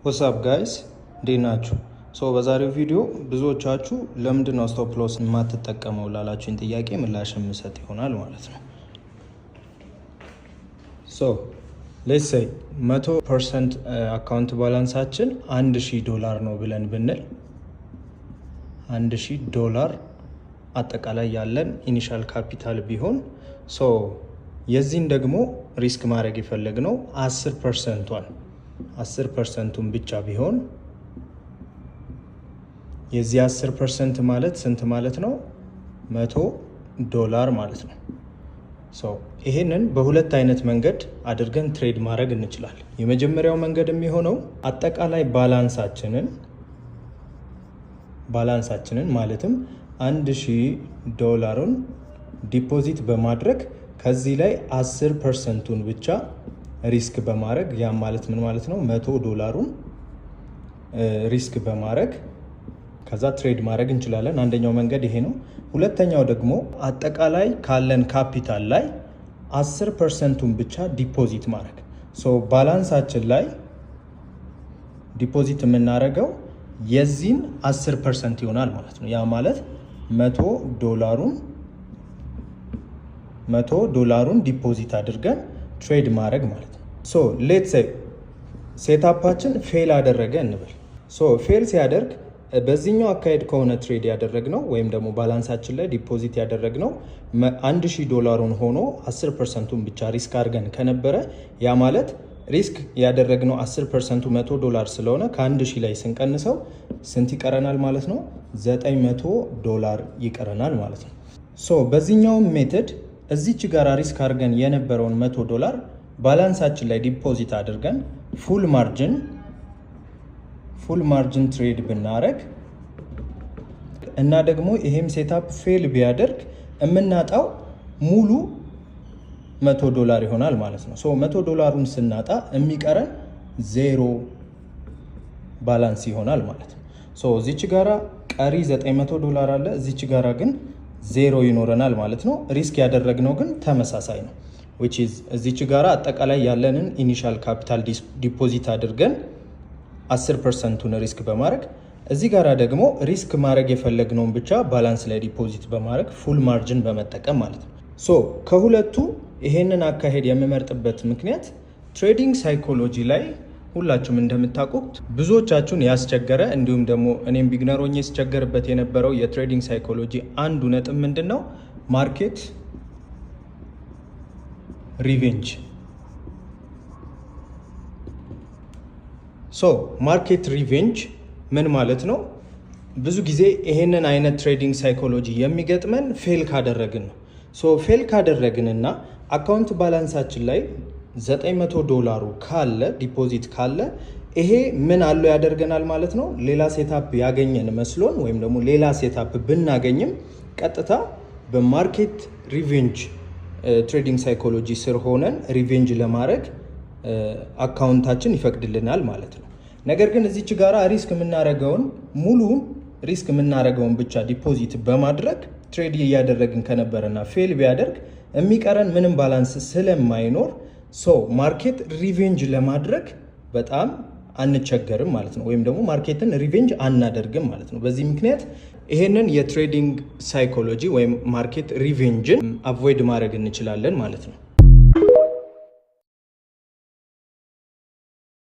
What's up guys፣ እንዴት ናችሁ? So በዛሬው ቪዲዮ ብዙዎቻችሁ ለምንድን ነው stop loss የማትጠቀመው ላላችሁኝ ጥያቄ ምላሽ የምሰጥ ይሆናል ማለት ነው። So let's say 100% account balance ኣችን 1000 ዶላር ነው ብለን ብንል፣ 1000 ዶላር አጠቃላይ ያለን initial capital ቢሆን፣ so የዚህን ደግሞ risk ማድረግ የፈለግነው 10 percent ቷን፣ 10 percent ቱን ብቻ ቢሆን፣ የዚህ 10% ማለት ስንት ማለት ነው? 100 ዶላር ማለት ነው። So ይሄንን በሁለት አይነት መንገድ አድርገን trade ማድረግ እንችላለን። የመጀመሪያው መንገድ የሚሆነው አጠቃላይ balance ኣችንን ማለትም 1000 ዶላሩን deposit በማድረግ ከዚህ ላይ 10 percent ቱን ብቻ risk በማድረግ፣ ያም ማለት ምን ማለት ነው? 100 ዶላሩን risk በማድረግ ከዛ trade ማድረግ እንችላለን። አንደኛው መንገድ ይሄ ነው። ሁለተኛው ደግሞ አጠቃላይ ካለን ካፒታል ላይ 10 percent ቱን ብቻ deposit ማድረግ፣ so balance ኣችን ላይ deposit የምናደርገው የዚህን 10% ይሆናል ማለት ነው። ያ ማለት 100 ዶላሩን deposit አድርገን trade ማድረግ ማለት ነው። So let's say setup ኣችን fail አደረገ እንበል። So fail ሲያደርግ በዚህኛው አካሄድ ከሆነ trade ያደረግነው ወይም ደግሞ balance ኣችን ላይ deposit ያደረግነው 1000 ዶላሩን ሆኖ 10 percent ቱን ብቻ risk አድርገን ከነበረ፣ ያ ማለት risk ያደረግነው 10 percent ቱ 100 ዶላር ስለሆነ ከ1000 ላይ ስንቀንሰው ስንት ይቀረናል ማለት ነው? 900 ዶላር ይቀረናል ማለት ነው። So በዚህኛው method እዚች ጋር risk አድርገን የነበረውን 100 ዶላር balance ኣችን ላይ deposit አድርገን full margin trade ብናረግ እና ደግሞ ይሄም setup fail ቢያደርግ የምናጣው ሙሉ 100 ዶላር ይሆናል ማለት ነው። So 100 ዶላሩን ስናጣ የሚቀረን zero balance ይሆናል ማለት ነው። So እዚች ጋራ ቀሪ 900 ዶላር አለ፣ እዚች ጋራ ግን ዜሮ ይኖረናል ማለት ነው። Risk ያደረግነው ግን ተመሳሳይ ነው። Which is እዚች ጋራ አጠቃላይ ያለንን initial capital deposit አድርገን 10 percent ቱን risk በማድረግ፣ እዚህ ጋራ ደግሞ risk ማድረግ የፈለግነውን ብቻ balance ላይ deposit በማድረግ full margin በመጠቀም ማለት ነው። So ከሁለቱ ይሄንን አካሄድ የምመርጥበት ምክንያት trading psychology ላይ ሁላችሁም እንደምታውቁት ብዙዎቻችሁን ያስቸገረ፣ እንዲሁም ደግሞ እኔም beginner ሆኜ ስቸገርበት የነበረው የ trading psychology አንዱ ነጥብ ምንድን ነው? Market revenge። So market revenge ምን ማለት ነው? ብዙ ጊዜ ይሄንን አይነት trading psychology የሚገጥመን fail ካደረግን ነው። So fail ካደረግንና account balance ኣችን ላይ 900 ዶላሩ ካለ፣ deposit ካለ፣ ይሄ ምን አለው ያደርገናል ማለት ነው። ሌላ setup ያገኘን መስሎን ወይም ደግሞ ሌላ setup ብናገኝም ቀጥታ በ market revenge trading psychology ስር ሆነን revenge ለማድረግ account ኣችን ይፈቅድልናል ማለት ነው። ነገር ግን እዚች ጋራ risk የምናደርገውን፣ ሙሉውን risk የምናደርገውን ብቻ deposit በማድረግ trade እያደረግን ከነበረና fail ቢያደርግ የሚቀረን ምንም balance ስለማይኖር፣ so market revenge ለማድረግ በጣም አንቸገርም ማለት ነው። ወይም ደግሞ market ን revenge አናደርግም ማለት ነው። በዚህ ምክንያት ይሄንን የ trading psychology ወይም market revenge ን avoid ማድረግ እንችላለን ማለት ነው።